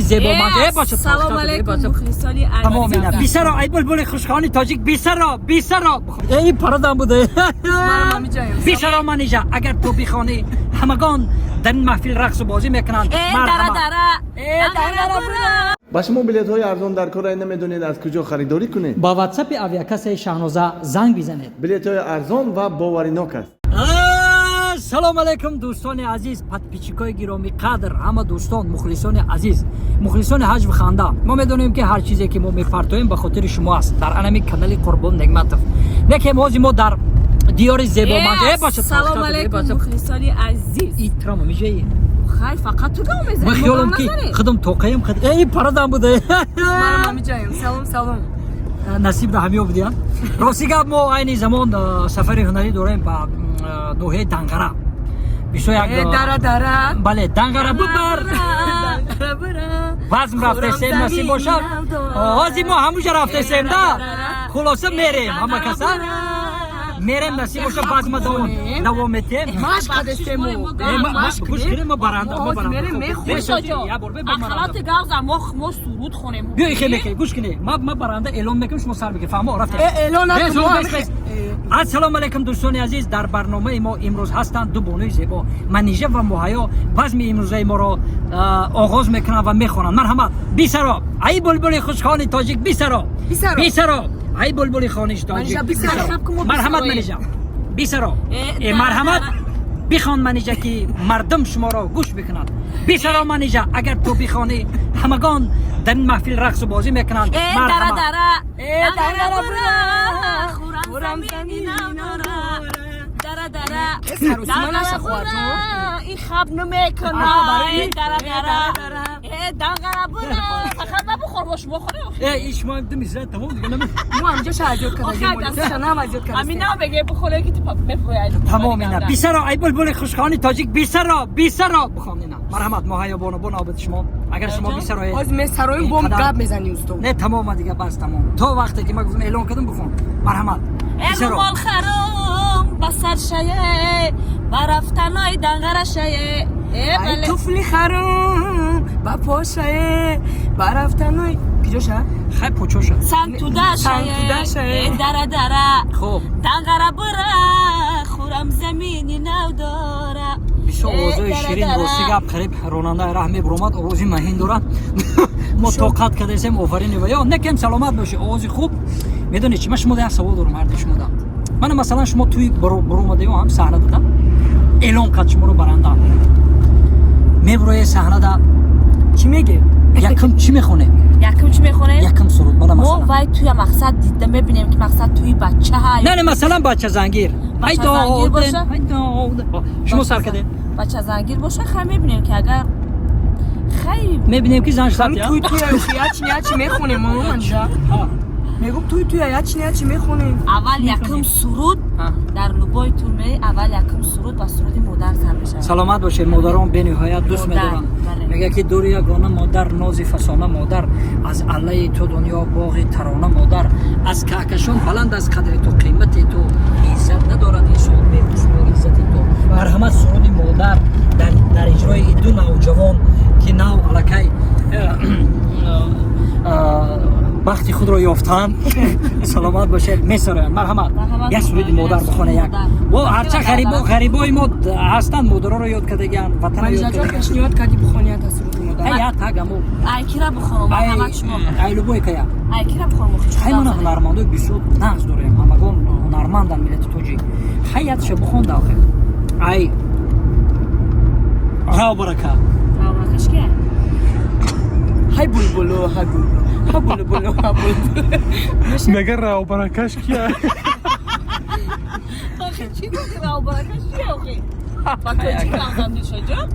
Зебоманд э бача. Салом алейкум, мухлисони Тамом ина. азиз. Бисаро, ай булбули хушхони тоҷик, бисаро, бисаро. Эй, парадам буде. Бисаро, Манижа, агар ту бихонӣ, ҳамагон дар ин маҳфил рақсу бозӣ мекунанд. Э, дара дара. Э, дара дара. Ба шумо билетҳои арзон дар кора, намедонед, аз куҷо харидорӣ кунед? Ба ватсапи авиакассаи Шаҳноза занг бизанед. Билетҳои арзон ва боваринок аст. Салом алейкум, дӯстони азиз, подписчикои гиромӣ қадр, ҳама дӯстон, мухлисони азиз, мухлисони ҳаҷв ханда. Мо медонем, ки ҳар чизе ки мо мепартоем, ба хотири шумо аст дар анами канали Қурбон Негматов. Лекин ҳози мо дар диёри зебоманд э бача. Салом алейкум, мухлисони азиз. Итрама мижаи. Хай, фақат ту гав мезанӣ. Ман хиёлам, ки худам тоқаем. Эй, парадам буде. Салом, салом. Насиб да ҳамиё будиям. Рости гап, мо айни замон сафари ҳунарӣ дорем ба ноҳияи Данғара. Бисёр як Э, дара дара. Бале, Данғара бубар. Вазм рафтесем, насиб бошад. Ҳозир мо ҳамуҷа рафтесем да. Хулоса, мерем, ҳама каса мерем, насиб бошад, базма давом метем. Машқ кардестему. Гӯш кунем, мо баранда, мо баранда. Ахалати гавза, мо суруд хонем. Биё, ихе мекунем, гӯш кунед, ма баранда эълон мекунем, шумо сар мекунед, фаҳмо? Рафтем. Эълон накун. Ассалому алайкум, дӯстони азиз. Дар барномаи мо имрӯз ҳастанд ду бонуи зебо, Манижа ва Муҳайё. Базми имрӯзаи моро оғоз мекунанд ва мехонанд. Марҳамат, бисаро, ай булбули хушхони тоҷик, бисаро, бисаро, ай булбули хониш тоҷик. Марҳамат, Манижа, бисаро. Марҳамат, бихон, Манижа, ки мардум шуморо гӯш бикунад. Бисаро, Манижа, агар ту бихонӣ, ҳамагон дар ин маҳфил рақсу бозӣ мекунанд. Э, дара дара. Дара хурам замини дора. Дара дара. Ин хаб намекунад. Дара дара. Э, данғара бура. Фақат набухор, бош, бохоре. Э, ин шумо ду мисра, тамом, дига наме. Мо ҳамҷо азёд кардем, нам азёд кардем. Амина меге, бухоре, ки ту мефурӯяд. Тамом ина. Бисаро, ай булбули хушхони тоҷик, бисаро, бисаро, бихон ина. Марҳамат, Муҳайё бону, бо навбати шумо. Агар шумо бисаро. Ҳоз месароем, бом гап мезанӣ, устод. Не, тамома дига, бас, тамом. То вақте ки ман гуфтам, эълон кардам, бихон. Марҳамат. Э, румол харом ба сар шае, ба рафтанои данғара шае. Э, ай туфли харом ба по шае, ба рафтанои киҷоша? Хай, почоша. Сангтуда шае. Э, дара дара. Хуб. Данғара бура, хурам замини нав дора. Бисёр овозои ширин. Рости гап, қариб ронандаи раҳ мебуромад, овози маҳин дорад. Мо тоқат кардесем, офарини ва ё некем, саломат бошӣ, овози хуб. Медонед чи, ман шумо як савол дорам ҳарди шумода. Мана, масалан, шумо туи буромадаю, ҳам саҳна додам, эълон кард шуморо баранда. Мебуроe саҳнада. Чӣ меге? Якум чӣ мехонем? Якум чӣ мехонем? Якум суруд мана. Мо масалан вай туя мақсад дида мебинем, ки мақсад туи бача. Не, масалан, бача зангир. Бача зангир боша? Шумо сар кардед. Бача зангир боша, хай, мебинем, ки агар хай. Мебинем, ки зан шад. Туй туя ячи ячи мехонем, манҷа мегум, туй туя ячи ячи мехонем. Аввал якум суруд дар любой турме, аввал якум суруд ба суруди модар сар мешавад. Саломат бошед, модарон бениҳоят дӯст медоранд. Мегӯяд, ки дури ягона модар, нози фасона модар, аз аллаи ту дунё боғи тарона модар, аз каҳкашон баланд аз қадри ту, қимати ту иззат надорад инсон беҳусну иззати ту. Марҳамат, суруди модар дар иҷрои ду навҷавон, ки нав аллакай бахти худро ёфтанд. Саломат бошед, месароянд. Марҳамат, як суруди модар бихоне як. Бо ҳарчанд ғарибои мо ҳастанд, модароро ёд кардагианд, ватанро ёд кардагианд. Пешниҳод кардӣ, бихоният аз суруди модар. Я так амо. Ай кира бихонам, марҳамат, шумо. Ай любой кая. Ай кира бихонам? Хай, мана, ҳунармандои бисёр нағз дорем, ҳамагон ҳунарманданд, миллати тоҷик. Хай, ятша бихонда охир. Ай рав барака. Рав баракаш ки? Ҳай булбуло, ҳай булбуло, ҳа булбуло, ҳа булбуло. Мега, рав баракаш кия? Охи, чӣ гуфти, рав баракаш чи охи? Ба тоҷик лағзам, Дилшодҷон.